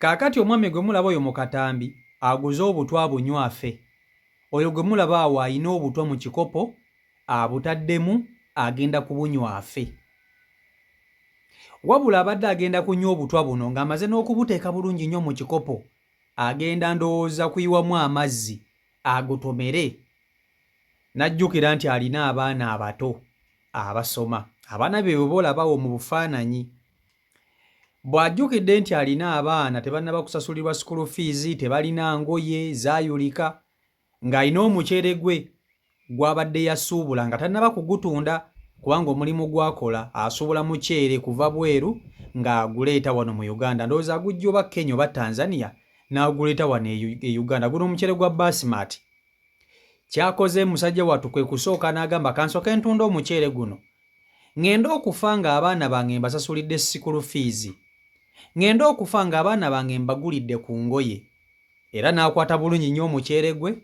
Kaakati omwami gwe mulaba oyo mu katambi aguze obutwa abunywe afe. Oyo gwe mulaba awo alina obutwa mu kikopo abutaddemu agenda kubunywa afe. Wabula abadde agenda kunywa obutwa buno ng'amaze n'okubuteeka bulungi nnyo mu kikopo agenda ndowooza kuyiwamu amazzi agotomere n'ajjukira nti alina abaana abato abasoma. Abaana be bwe olabawo mu bufaananyi. Bw'ajjukidde nti alina abaana tebannaba kusasulirwa school fees, tebalina ngoye zaayulika, ng'alina omuceere gwe gw'abadde yasuubula nga tannaba kugutunda kubanga omulimu gw'akola asuubula muceere kuva bweru ng'aguleeta wano mu Uganda. Ndowooza aguggya oba Kenya oba Tanzania n'aguleeta wano e Uganda. Guno omuceere gwa Basmati. Ky'akoze musajja wattu kwe kusooka n'agamba kansooke ntunde omuceere guno ŋŋende okufa ng'abaana bange mbasasulidde school fees, ŋŋende okufa ng'abaana bange mbagulidde ku ngoye. Era n'akwata bulungi nnyo omuceere gwe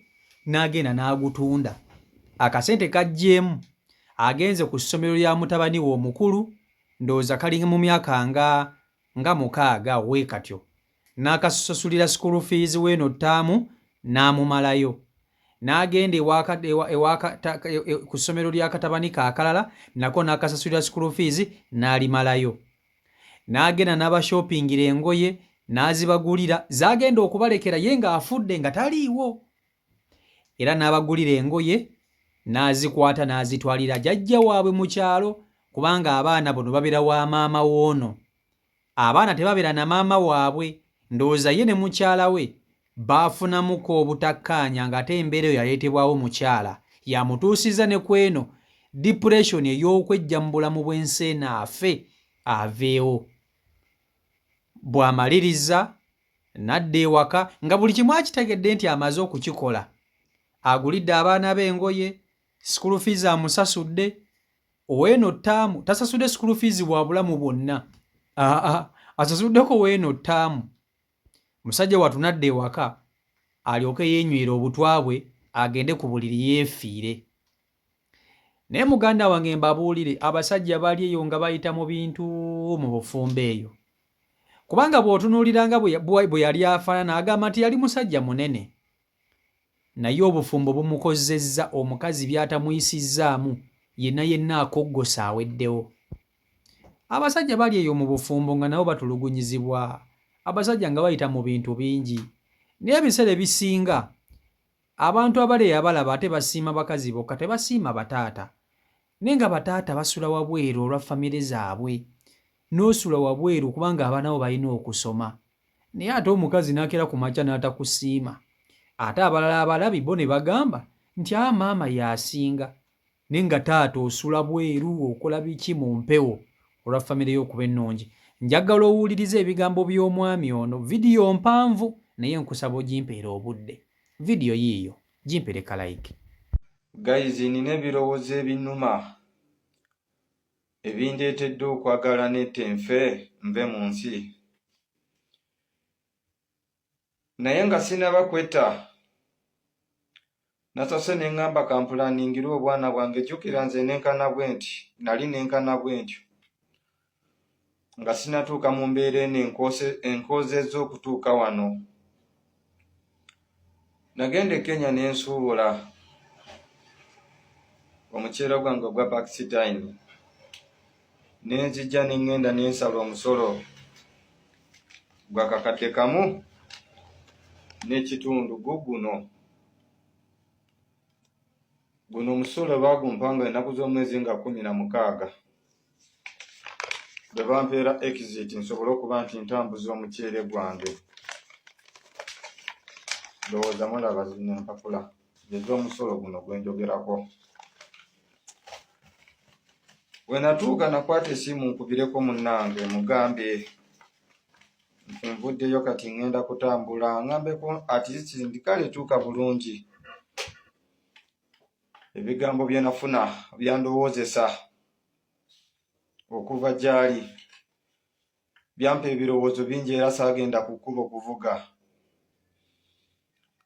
n'agenda n'agutunda. Akasente kaggyeemu agenze ku ssomero lya mutabani we omukulu ndowooza kali mu myaka nga 6 we katyo n'akasasulira school fees w'eno ttaamu n'amumalayo. N'agenda ku ssomero lya katabani ke akalala nako n'akasasulira school fees n'alimalayo. N'agenda n'abashoppingira engoye n'azibagulira z'agenda okubalekera ye ng'afudde nga taliiwo. Era n'abagulira engoye n'azikwata n'azitwalira jjajja waabwe mu kyalo kubanga abaana bono babeera wa maama w'ono. Abaana tebabeera na maama waabwe ndowooza ye ne mukyala we baafunamuko obutakkaanya ng'ate embeera eyo yaleetebwawo mukyala yamutuusizza ne ku eno depression ey'okweggya mu bulamu bw'ensi eno afe aveewo. Bw'amaliriza n'adda ewaka nga buli kimu akitegedde nti amaze okukikola. Agulidde abaana be engoye, school fees amusasudde, ow'eno ttaamu tasasudde school fees bwa bulamu bwonna. Aa asasuddeko w'eno ttaamu. Musajja wattu n'adda ewaka alyoke yeenywere obutwa bwe agende ku buliri yeefiire. Naye muganda wange mbabuulire abasajja bali eyo nga bayita mu bintu mu bufumbo eyo. Kubanga bw'otunuulira nga bwe yali afaanana agamba nti yali musajja munene. Naye obufumbo bumukozezza omukazi by'atamuyisizzaamu yenna yenna akoggosa aweddewo. Abasajja bali eyo mu bufumbo nga nabo batulugunyizibwa. Abasajja nga bayita mu bintu bingi. Naye ebiseera ebisinga abantu abali eyo abalaba ate basiima bakazi bokka tebasiima bataata. Naye nga bataata basula wabweru olwa famire zaabwe. N'osula wabweru kubanga abaana bo balina okusoma. Naye ate omukazi n'akeera ku makya n'atakusiima. Ate abalala abalabi bo ne bagamba nti aa maama y'asinga. Naye nga taata osula bweru okola biki mu mpewo olwa famire yo okuba ennungi. Njagala owulirize ebigambo by'omwami ono. Vidiyo mpanvu naye nkusaba ogimpeere obudde. Vidiyo yiiyo gimpeere ka like. Guys nina ebirowoozo ebinnuma ebindeetedde okwagala nette nfe nve mu nsi naye nga sinaba kwetta nasoose ne ŋŋamba kampulaaningire obwana bwange. Jjukira nze nenkana bwe nti nali nenkana bwe ntyo nga sinatuuka mu mbeera eno enkoozezza okutuuka wano. Nagenda e Kenya ne nsuubula omuceere gwange ogwa Pakistan ne nzija ne ŋŋenda ne nsala omusolo gwa kakadde kamu n'ekitundu guguno. Guno omusolo baagumpa nga ennaku z'omwezi nga 16 bwe bampeera exit nsobole okuba nti ntambuza omuceere gwange. Ndowooza mulaba zino empapula ez'omusolo guno gwe njogerako. Bwe natuuka nakwata essimu nkubireko munnange mugambe nti nvuddeyo kati ŋŋenda kutambula ŋŋambeko at least nti kale tuuka bulungi. Ebigambo bye nafuna byandowoozesa okuva gy'ali byampa ebirowoozo bingi era saagenda ku kkubo kuvuga.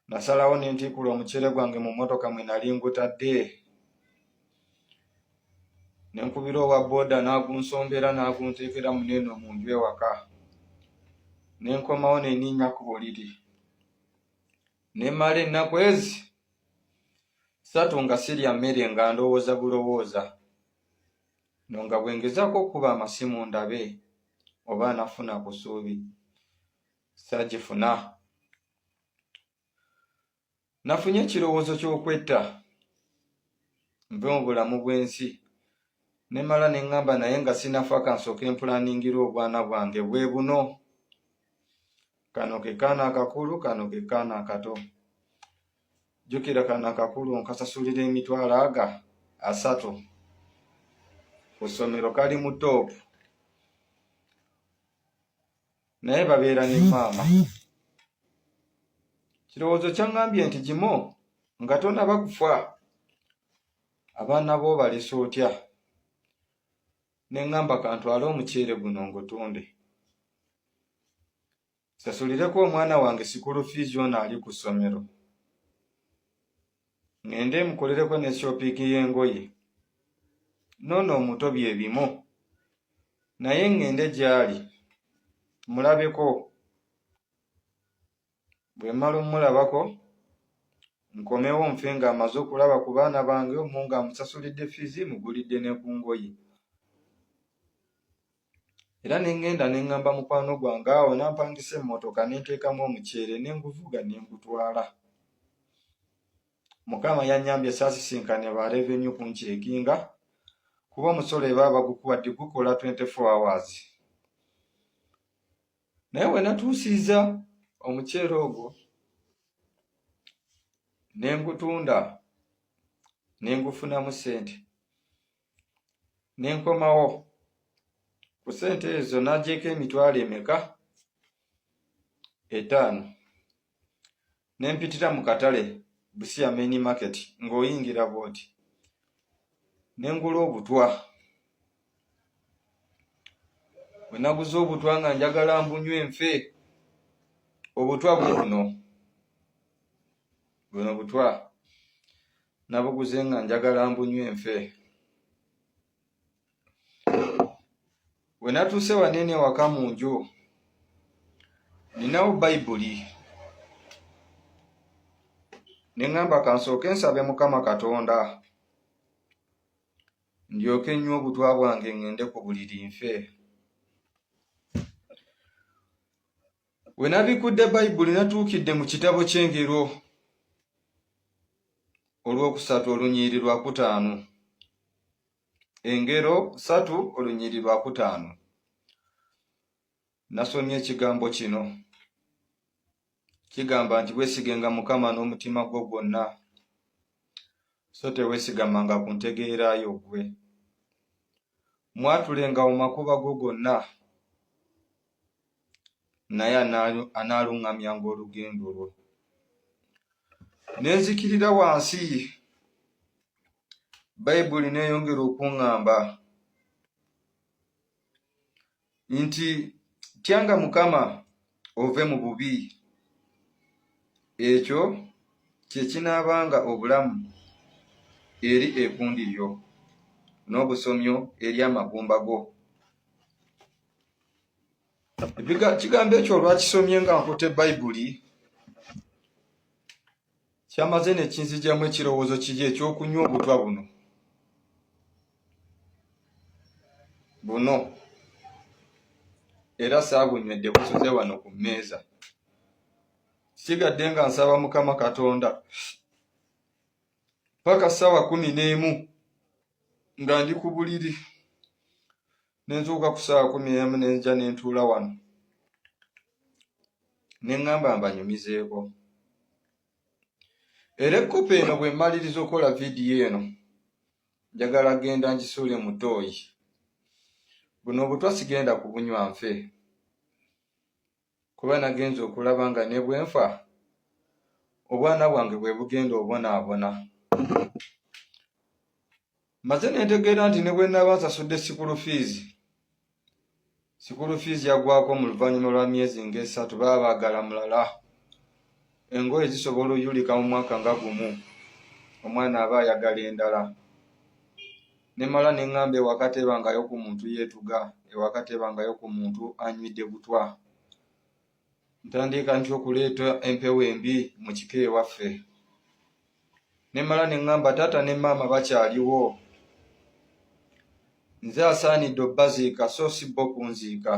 Nasalawo ne ntikkula omuceere gwange mu mmotoka mwe nali ngutadde ne nkubira owa bbooda n'agunsombera n'agunteekera muno eno mu nju ewaka. Ne nkomawo ne nninnya ku buliri. Ne mmala ennaku ezi ssatu nga sirya mmere nga ndowooza bulowooza. No nga bwe ngezaako okukuba amasimu ndabe oba anafuna ku ssuubi. Saagifuna. Nafunye ekirowoozo ky'okwetta nve mu bulamu bw'ensi ne mmala ne ŋŋamba naye nga sinafa kansooke mpulaningira obwana bwange bwe buno. Kano ke kaana akakulu, kano ke kaana akato. Jjukira kano akakulu nkasasulira emitwalo aga asatu ku ssomero kali mu toopu naye babeera ne maama. Kirowoozo kyaŋŋambye nti Jimo nga tonaba kufa abaana bo obalese otya? Ne ŋŋamba kantwale omuceere guno ngutunde sasulireko omwana wange sikulu fiizi ono ali ku ssomero ŋŋende mukolereko ne shopping y'engoye n'ono omuto bye bimu naye ŋŋende gy'ali mulabeko Bwe mmala omulabako nkomewo nfe ng'amaze okulaba ku baana bange omu ng'amusasulidde fiizi mugulidde ne ku ngoye. Era ne ŋŋenda ne ŋŋamba mukwano gwange awo n'ampangisa emmotoka ne nteekamu omuceere ne nguvuga ne ngutwala. Mukama yannyambye saasisinkane ba revenue kunceekinga kuba omusolo eba bagukuwadde gukola 24 hours. Naye we natuusiza omuceere ogwo ne ngutunda ne ngufunamu ssente ne nkomawo ku ssente ezo nagyeko emitwalo emeka etaano ne mpitira mu katale Busia main market ng'oyingira bw'oti ne ngula obutwa. Bwe naguze obutwa nga njagala mbunywe nfe, obutwa buno buno butwa nabuguze nga njagala mbunywe nfe. We natuuse wanene ewaka mu nju ninawo bayibuli ne ŋŋamba kansooke nsabe Mukama Katonda ndyoke nnywe obutwa bwange ŋŋende ku buliri nfe. We nabikudde Bayibuli natuukidde mu kitabo ky'Engero olwokusatu olunyiriri lwa kutaano. Engero ssatu olunyiriri lwa kutaano. Nasomye ekigambo kino. Kigamba nti weesigenga Mukama n'omutima gwo gwonna, so teweesigamanga ku ntegeera yo ggwe. Mwatulenga mu makubo go gonna, naye anaaluŋŋamyanga olugendo lwo. Ne nzikirira wansi, Bayibuli n'eyongera okuŋŋamba nti tyanga Mukama ove mu bubi, ekyo kye kinaabanga obulamu eri ekundi lyo n'obusomyo eri amagumba go. Ekigambo ekyo olwakisomye nga nkutte Bayibuli kyamaze ne kinzijamu ekirowoozo kiri eky'okunywa obutwa buno buno era saabunywedde busuze wano ku mmeeza. Sigadde nga nsaba Mukama Katonda paka ssaawa 11 nga ndi ku buliri ne nzuuka ku ssaawa 11 ne nzija ne ntuula wano ne ŋŋamba mbanyumizeeko. Era ekkopi eno bwe mmaliriza okukola vidiyo eno njagala genda ngisuule mu ttooyi. Buno obutwa sigenda kubunywa nfe kuba nagenze okulaba nga ne bwe nfa obwana bwange bwe bugenda obonaabona. Maze ne ntegeera nti ne bwe nnaaba nsasudde sikulu fiizi, sikulu fiizi yaggwaako mu luvannyuma lwa myezi ng'esatu baba baagala mulala. Engoye zisobola oyulika mu mwaka nga gumu, omwana aba ayagala endala. Ne mmala ne ŋŋamba ewaka tebangayo ku muntu yeetuga, ewaka tebangayo ku muntu anywidde butwa. Ntandika ntya okuleeta empewo embi mu kika ewaffe? Ne mmala ne ŋŋamba taata ne maama bakyaliwo. Nze asaanidde obbaziika so si bo kunziika.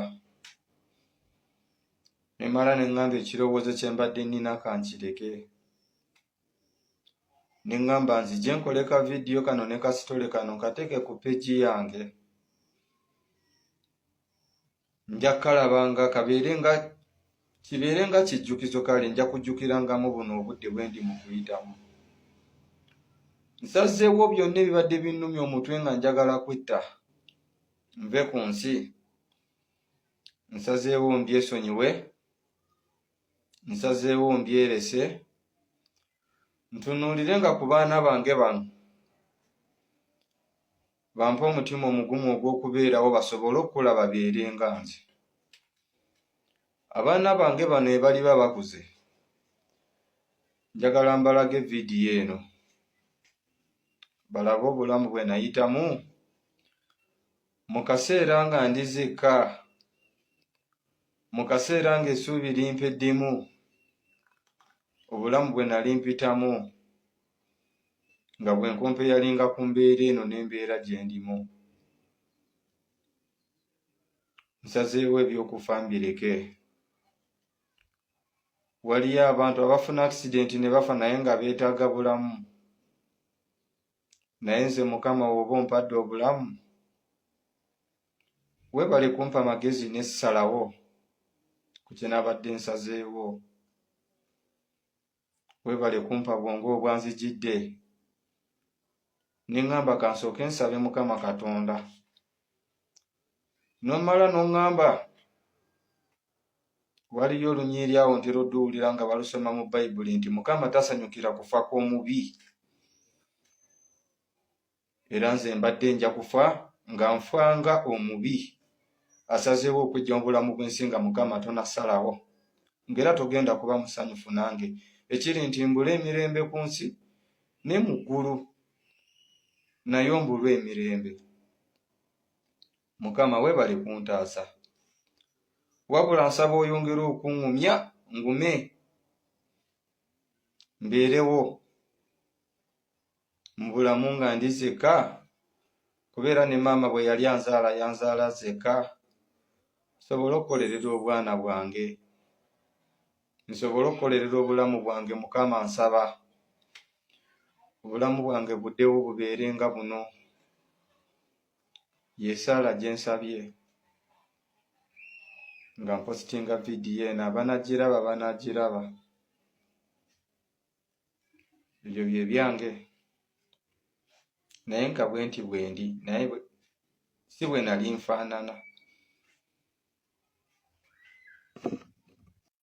Ne mmala ne ŋŋamba ekirowoozo kye mbadde nnina kankireke. Ne ŋŋamba nzije nkole ka vidiyo kano ne kasitole kano nkateeke ku peegi yange. Nja kukalabanga kabeere nga kibeere nga kijjukizo kale nja kujjukirangamu buno obudde bwe ndi mu kuyitamu. Nsazeewo byonna ebibadde binnumya omutwe nga njagala kwetta nve ku nsi. Nsazeewo mbyesonyiwe, nsazeewo mbyerese, ntunuulire nga ku baana bange bano. Bampe omutima omugumu ogw'okubeerawo basobole okukula babeere nga nze. Abaana bange bano ebaliba bakuze, njagala mbalage vidiyo eno balabe obulamu bwe nayitamu mu kaseera nga ndi zekka, mu kaseera ng'essuubi limpeddemu, obulamu bwe nali mpitamu. Nga bwe nkompeyalinga ku mbeera eno n'embeera gye ndimu. Nsazeewo eby'okufa mbireke. Waliyo abantu abafuna akisidenti ne bafa naye nga beetaaga bulamu. Naye nze Mukama w'oba ompadde obulamu, weebale kumpa magezi ne ssalawo ku kye nabadde nsazeewo. Webale kumpa bwongo obwanzijidde ne ŋŋamba kansooke nsabe Mukama Katonda. N'omala n'oŋŋamba waliyo olunyiriri awo ntera odduwulira nga balusoma mu Bayibuli nti Mukama tasanyukira kufa kw'omubi. Era nze mbadde nja kufa nga nfa nga omubi asazeewo okwejja mu bulamu bw'ensi nga Mukama tonasalawo, ng'era togenda kuba musanyufu nange, ekiri nti mbule emirembe ku nsi ne mu ggulu nayo mbulwe emirembe. Mukama weebale kuntaasa, wabula nsaba oyongere okuŋŋumya ngume mbeerewo. Mu bulamu nga ndi zeka kuba era ne maama bwe yali anzaala yanzaala zeka nsobole okukolerera obwana bwange nsobole okukolerera obulamu bwange mukama nsaba obulamu bwange buddewo bubeere nga buno yesaala gye nsabye nga mpositinga vidiyo eno abanagiraba banagiraba Ebyo bye byange naye nga bwenti bwendi naye si bwe nali nfaanana.